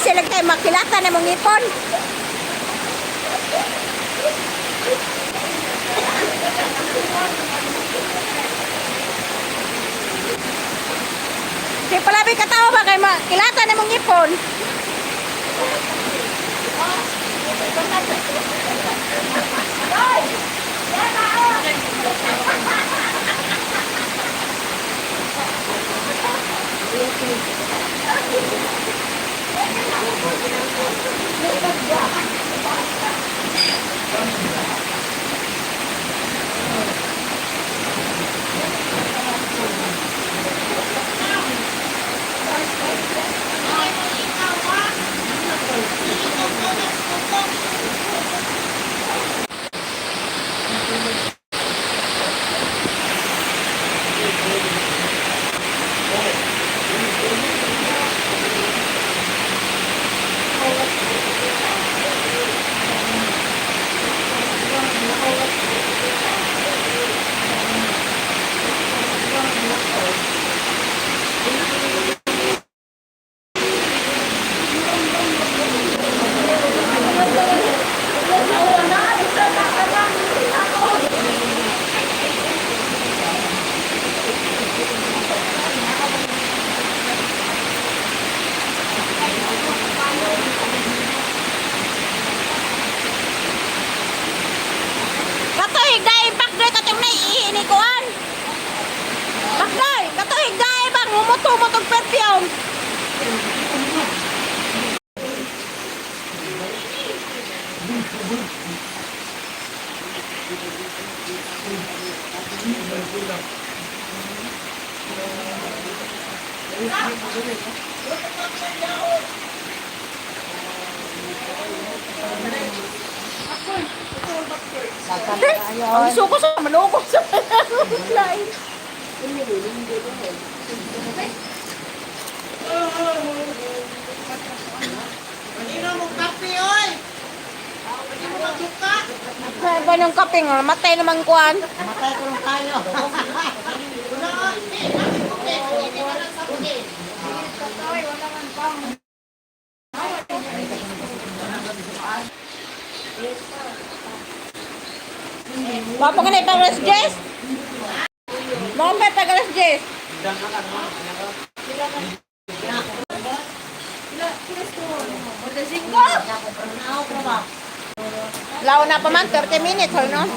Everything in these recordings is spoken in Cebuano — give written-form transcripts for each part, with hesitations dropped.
Busy lang kayo makilata na mong ipon. Di palabi katawa ba kay makilata na mong ipon? Katoy dai bakdoy katong naiiini kuan. Bakdoy, katoy dai bang humutumot og perfume. Ang suko sa manuko sa line. Kanino mo kape, oy? Hindi mo magduka. Ay, ba ng kape nga, matay naman kuan. Matay ko lang tayo. Wala ka, eh, bakit ko eh? Hindi ka lang sa puti. Wapo ka na ipag-alas 10? Mga pa ipag-alas 10? Lao na pa man, 30 minutes, ano?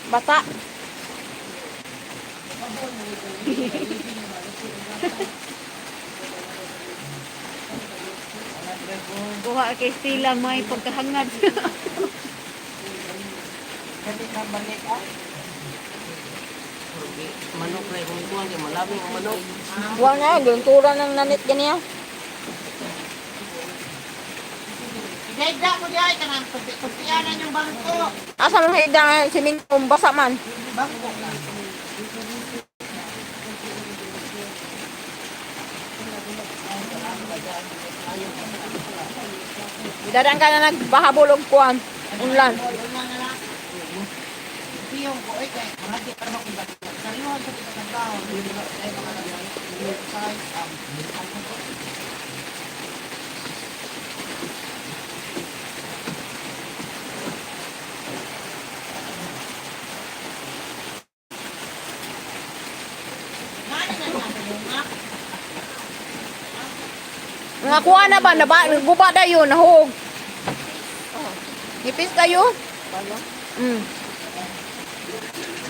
Bata. Kuha kay Stila may pagkahangad. Manok na kung kuwan kay malami ang manok. Wala na, gintura ng nanit ganiya. Igayda ko diay, kanang tupianan yung bangko. Asa man hida nga si Minto, basa man. Bangko na. Darang ka na nagbahabol og kuan. Unlan. Wala na lang. Piyong ko, eh, kay, maragi pa naman kung bakit. Sariwan sa kita ng tao, hindi ba, ay, mga nag-size, ano ko? Nani na niya, bunga? Nga kuha na ba? Naba, guba na yun, nahug. Nipis kayo?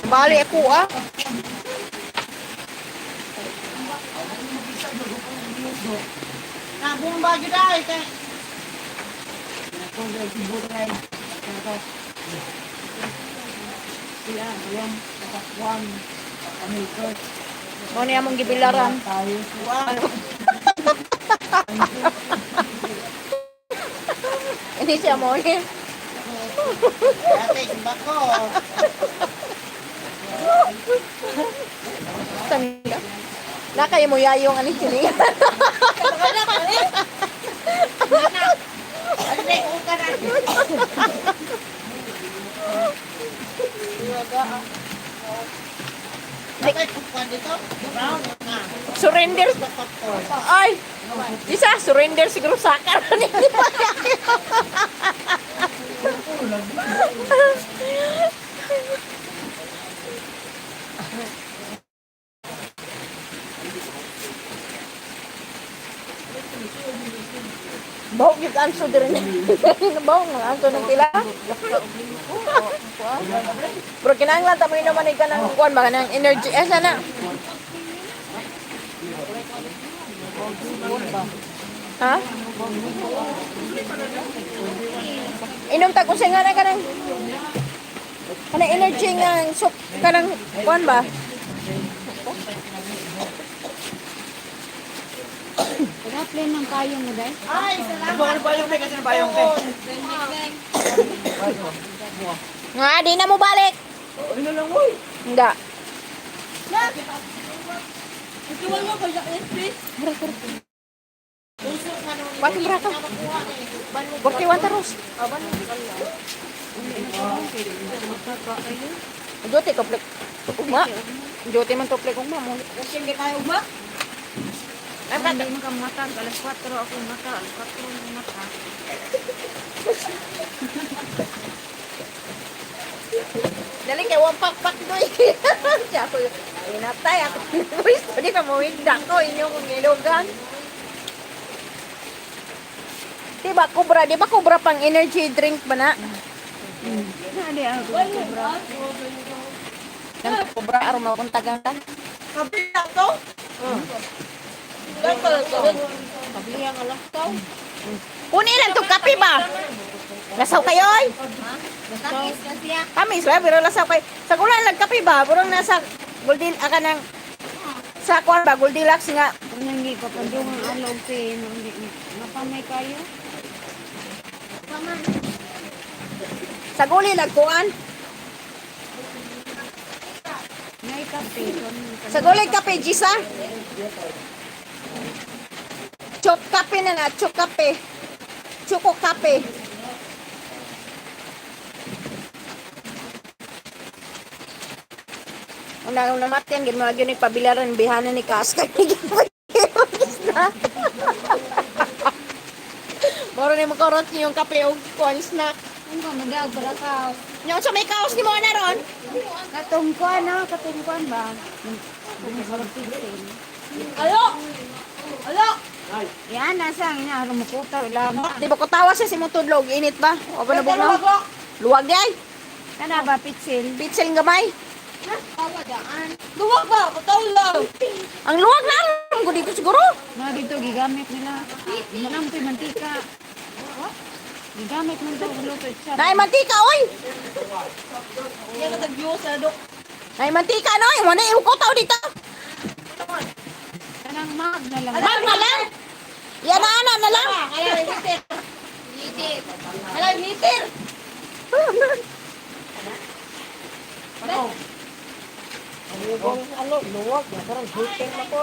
Bali ako ah. Nabumba gyud ay kay. Mo niya mong gibilaran. Kuan. Hindi siya mo. Ate, simba ko. Tangga. Na kayo mo yayong ani sini. Ate, uka na. Dapat kukuan dito. Brown na. Surrender. Popcorn. Ay. Isa surrender siguro sa karon hindi pa yayo. Bawo gyud anso diri ni. Bawo nga anso ng pila. Pero kinahanglan ta mo inuman ka ng kuan ba kanang energy eh sana. Ha? Inom ta kung nga na kanang kanang energy nga soup kanang kuan ba? Pag-apply ng kayo mo dahil. Ay, salamat. Ano ba yung kasi bayong te? Nga di na mo balik. Ano lang oy. Hindi. Pati berapa? 41 terus. Jote komplek. Ugma. Jote man komplek ugma mo. Hindi tayo ugma. Hindi mo ka matag. Alas 4 ako mata. Alas 4 mo mata. Dali kay wang pakpak doy. Siya ako inatay ako. Gusto di ka mo ko inyo kong ilogan. Di ba kubra? Di ba kubra pang energy drink ba na? Na di ako. Kubra. Nang kubra aron makuntagan ta. Kabila to? Kunin lang tong kape ba? Lasaw kayo oy. Tamis na siya. Kamis ba pero lasaw kayo. Sa kulan lang kape ba? Burong nasa Goldil aka nang sa kuan ba Goldilocks nga Kung hindi ka pandungan alog si mapamay kayo. sa guli lang kuan. Ngay kape. Sa guli kape Gisa. Chok kape na na, chok kape. Choco kape. Una una matian gid mga gyud ni pabilaran bihanan ni Kaska. Na. Moro ni mo karot yung kape og kuan snack. Ang ka madag para ka. Nya unsa may kaos nimo na ron? Katungkuan na, katungkuan ba? Alo. Alo. Yan, nasa ang ina, rumukuta, wala mo. Di ba ko tawa sa simong tudlog init ba? O ba nabugnaw? Luwag di ay. Kana ba, pitsil? Pitsil gamay. Luwag ba? Pataw lang. Ang luwag na alam ko dito siguro. Mga dito, gigamit nila. Nalampoy mantika. Gigamit mo ito, luto siya. Nay mantika oy. Yan ka tag-view sa dok. Nay mantika noy, wala ihukotaw dito. Kanang mag na lang. Mag na lang. Yan na ana na lang. Kaya heater. Heater. Kaya heater. Ano, luwag, parang heater na po.